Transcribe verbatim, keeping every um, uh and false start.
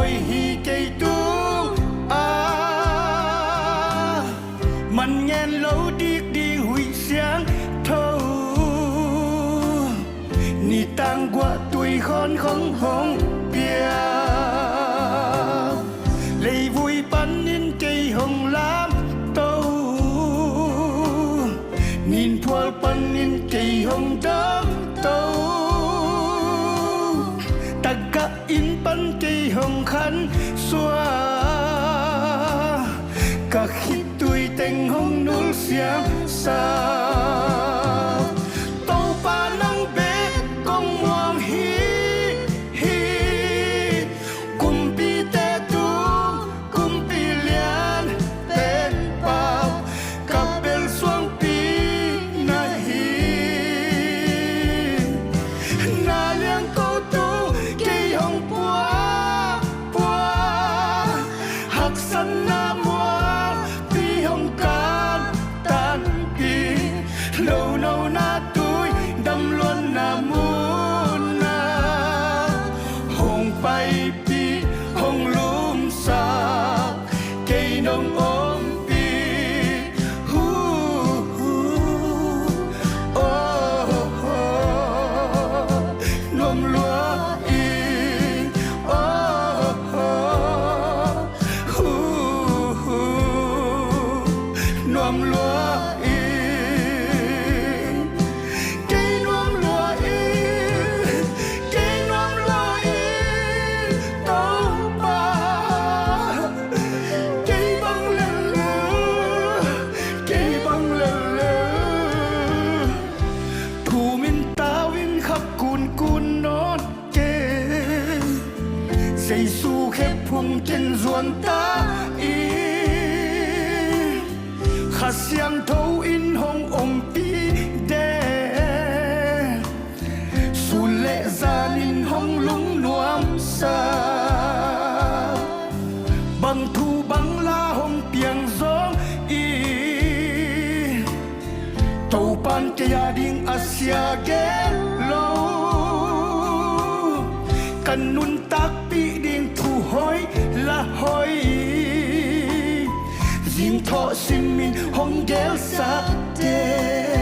Hi kei tungah man ngen lo dik ding huih siangtho, nitang guahtui khawn khong hong piak. Leivui panin kei hong lamto, ninphual panin kei hong damto, tagah inn pan kei hong khansuah, ka khittui teng hong nulsiamsak. Topa nang bek kong muang hi, hi. Kumpite tung kumpi lian pen pau, ka bel suangpi na hi. Na liang ko tung kei hong puak, puak, haksatna mualpi hong kan tanpih, lono na tui damluanna munah hong paipih, hong lumsak, kei nong ompih. Hu, hu, oh, oh, nuam lua ing, oh, oh, hu, hu, nuam lua ing. Kei nuam lua ing, kei nuam lua ing, Topa. Kei bang leuleu, kei bang leuleu, thum in tau in khak kunkun nawn kei. Jesu khephung ken zuan ta in, Kha Siangtho in hong ompih den, sun le zan in hong lungnuamsak. Bang thu bang la hong piang zong in, Topan kei a ding a sia gen lo, ka nuntakpih ding thu hoih la hoih, zingthawh simin hong gelsak teh.